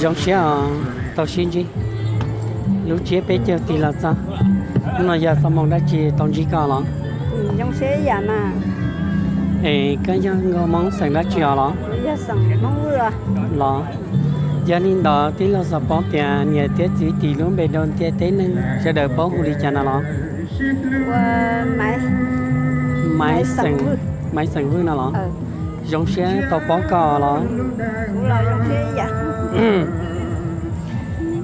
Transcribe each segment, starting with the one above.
Zoo siab os, tau sib ntsib. Lub tsiab peb caug tig los txog, hnub no yog txoj hmoo dab tsi tau ntsib koj los? Es koj yog nkauj Hmoob xeem dab tsi os los? Los, yog li ntawd tij laug xav paub tias niam thiab txiv tim lub npe rau ntiaj teb neeg sawv daws paub hu li cas no los? Maiv xeem Vwj no los? Zoo siab tau paub koj los.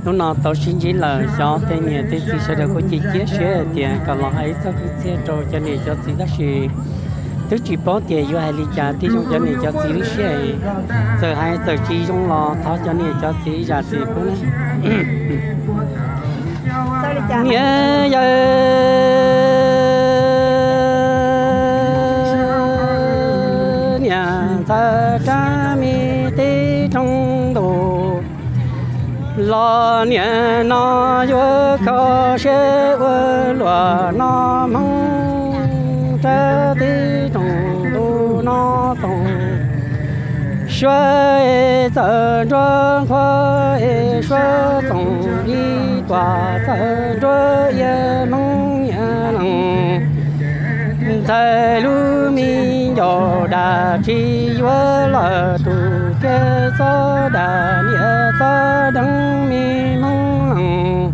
Hnub no tau sib ntsib lawm, xyov tej niam tej txiv sawv daws kuj cia siab hais tias kom los hais ib txoj kwv txhiaj rau cov niam cov txiv tab sis twb tsis paub tias yuav hais li cas thiaj zoo cov niam cov txiv lub siab. Txawm hais txawm tsis zoo los thov cov niam cov txiv zam txim pub na. Niam yawg, niam ntxawm Rab Mi tib rooj ntuj, los niam no yuav kho siab ua luam no Hmoob rab tib rooj ntuj no txoos suab es txawm nruab nqhuab es suab txoos ib tuam txawm nruab ia Hmoob niam leej ntxawm lub me ncaus dam tsis yuav lawm tus kiag txob dam niam txob deev me Hmoob leej.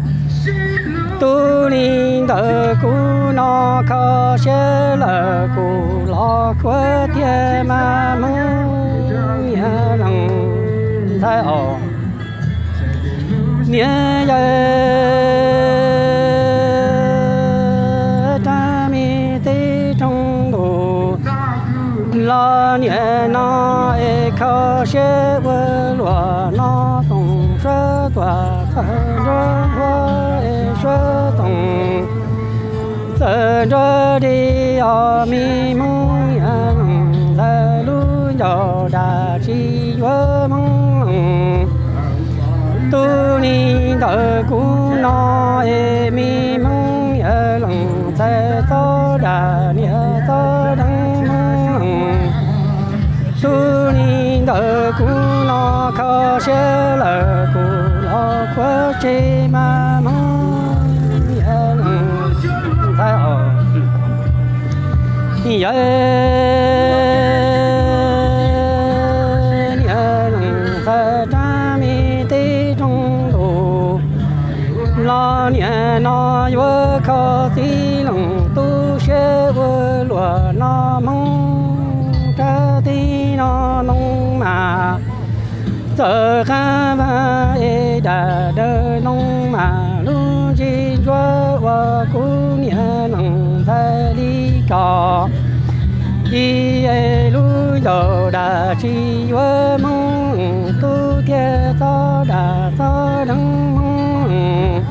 Tus li ntawd kuv no kho siab lawm kuv los khuav tiag mas Hmoob niam leej ntxawm os. Niam yawg, Rab Mi tib rooj ntuj, los niam no es kho siab ua luam no txoos suab tuam txawm nruab nqhuab es suab txoos txawm nruab di os me Hmoob niam leej ntxawm lub ncaus dam tsis yuav Hmoob leej. Tus li ntawd kuv no es me Hmoob niam leej ntxawm txob dam niam txob deev Hmoob leej. Tus li ntawd kuv no kho siab lawm kuv los khuav tseg mas Hmoob niam leej ntxawm os. Yawg, niam leej ntxawm Rab Mi tib rooj ntuj, los niam no yuav kho txiv leej tu siab ua luam no Hmoob rab tib no ntoo mas txawm qab vag es dam dawb ntoo mas lub ntsig ntsuab ua kuv niam leej ntxawm li ko. Ib es lub ncaus dam tsis yuav Hmoob leej, tub thiaj txob dam txob deev Hmoob leej.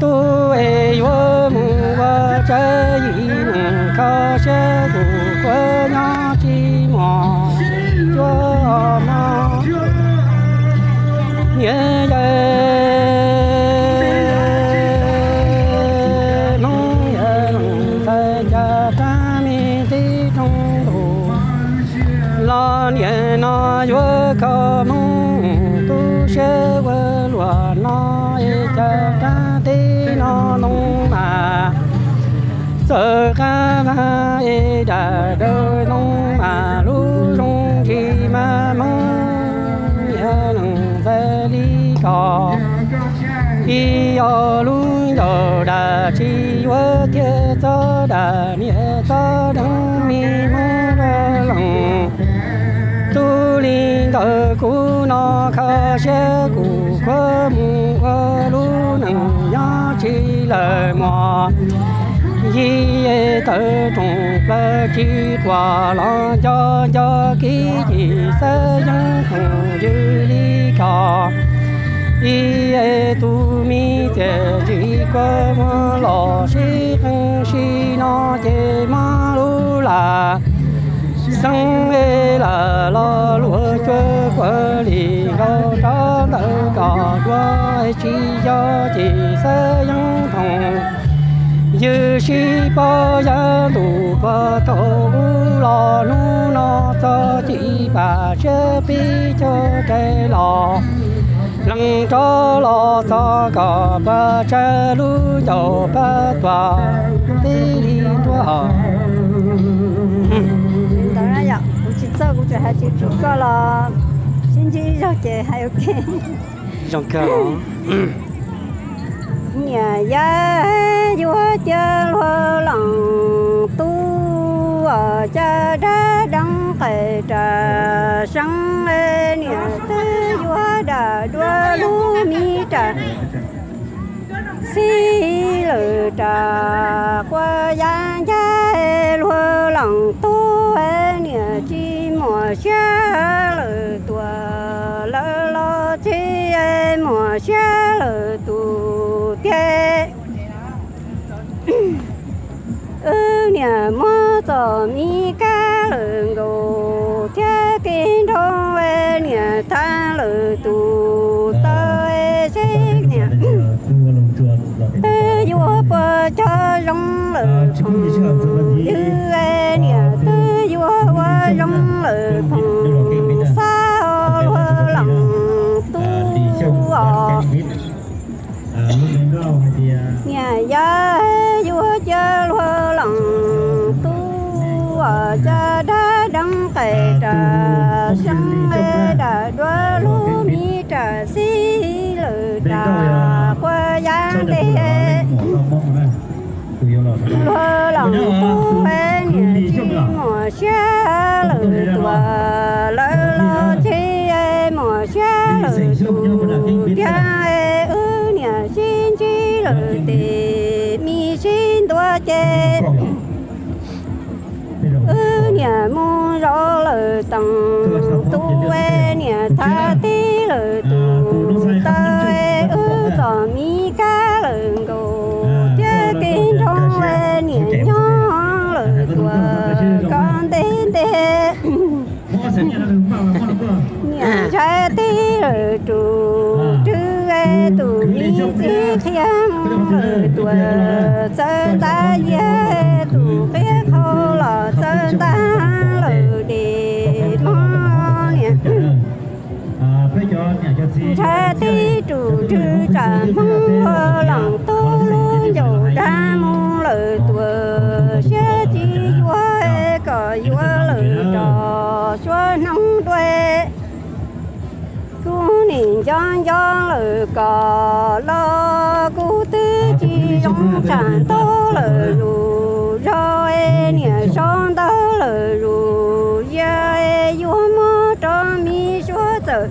Tub es yuav mus ua tsawv yim neeg kho siab kuv khuav nyob tsis muaj cuab mog. Niam yawg, Hmoob yawg leej ntxawm cas rab me tib rooj ntuj, los niam no yuav kho Hmoob tu siab ua luam no es cas rab tib no ntoo mas txawm qab vag es dam dawb ntoo mas lub zoo ntsig mas Hmoob niam leej ntxawm li ko. Ib os lub ncaus dam tsis yuav thiaj txob dam niam txob deev me Hmoob leej. Tub li ntawd kuv no kho siab kuv khuav mus ua lub neej nyob tsis lawm mog. Yim es tawv rooj plaws tsis quaj los nco nco kib yim xab yeeb thoom ywg li ko. Ib es tus me txiaj ntsim kua muag los sib qeej sib no ces mob lub lam xeeb es lam los luag cuag kua li nkaus rov ntawm kom dua tsis yog ces xab yeeb thoom Ywg sib paub yog ntuj puag thaum ub los, hnub no txog cim pam siab pib caug rais los. Leej rov los txog kom puas tsav lub caum pab tuam tib li ntuaj. Ntawd na yom, kuv tsis txawj, kuv tseem hais tsis tshua koj los sib ntsib ib zaug ces hais ua ke. Zoo kawg. Niam yawg yuav cia luag leej tub, os cas dab deev qe ras seeb, niam twb yuav dam dua lub mi ras xib lawm ras quas yaj ncaj, luag leej tub niam tsis muaj siab lawm tuaj lawv los tsis muaj siab lawm tus tiag. Wb niam muab txom mi kab lawm nkaus thiab kev nroo, niam thab lawm tus taw seb niam twb yuav puas cog zoo lawm phooj ywg, niam twb yuav ua zoo lawm phooj xab luag leej tub os. Niam yawg yuav cia luag leej tub, os cas dab deev qe ras seeb, dam dua lub mi ras xib lawm ras quas yaj ntej. Luag leej tub niam tsis muaj siab lawm tuaj lawv los tsis muaj siab lawm tus tiag, wb niam sib ntsib lawm tes mi sib ntuav ces wb niam mus zov lawm teej tub, niam thab tib lawm tus taw, wb txom mi kab lawm nkaus thiab kev nroo, niam nyob lawm tuaj koj ntev ntev. Niam ntshai tib lawm tus rwg, tus mi txiv qhia mus lawm tuaj txawj ntab yiag, tus qia qhau los txawj ntab lawm dej mob niam. Ntshai tib tus rwg tsam Hmoob luag leej tub lub ncaus dag mus lawm tuaj siab tsis yuav kom yuav lawm rov suab hnub dua. Kuv nim nco nco lawm kom los kuv twb tsis zoo tsam ntaub lawm zus zog, niam sau ntawv lawm zus yag, yuav muab rau mi suav txawm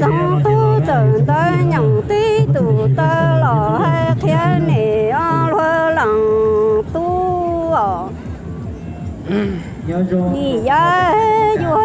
txoov tub txawm ntawv nyeem tib tus taw los hais qhia niam luag leej tub os. Niam yawg yuav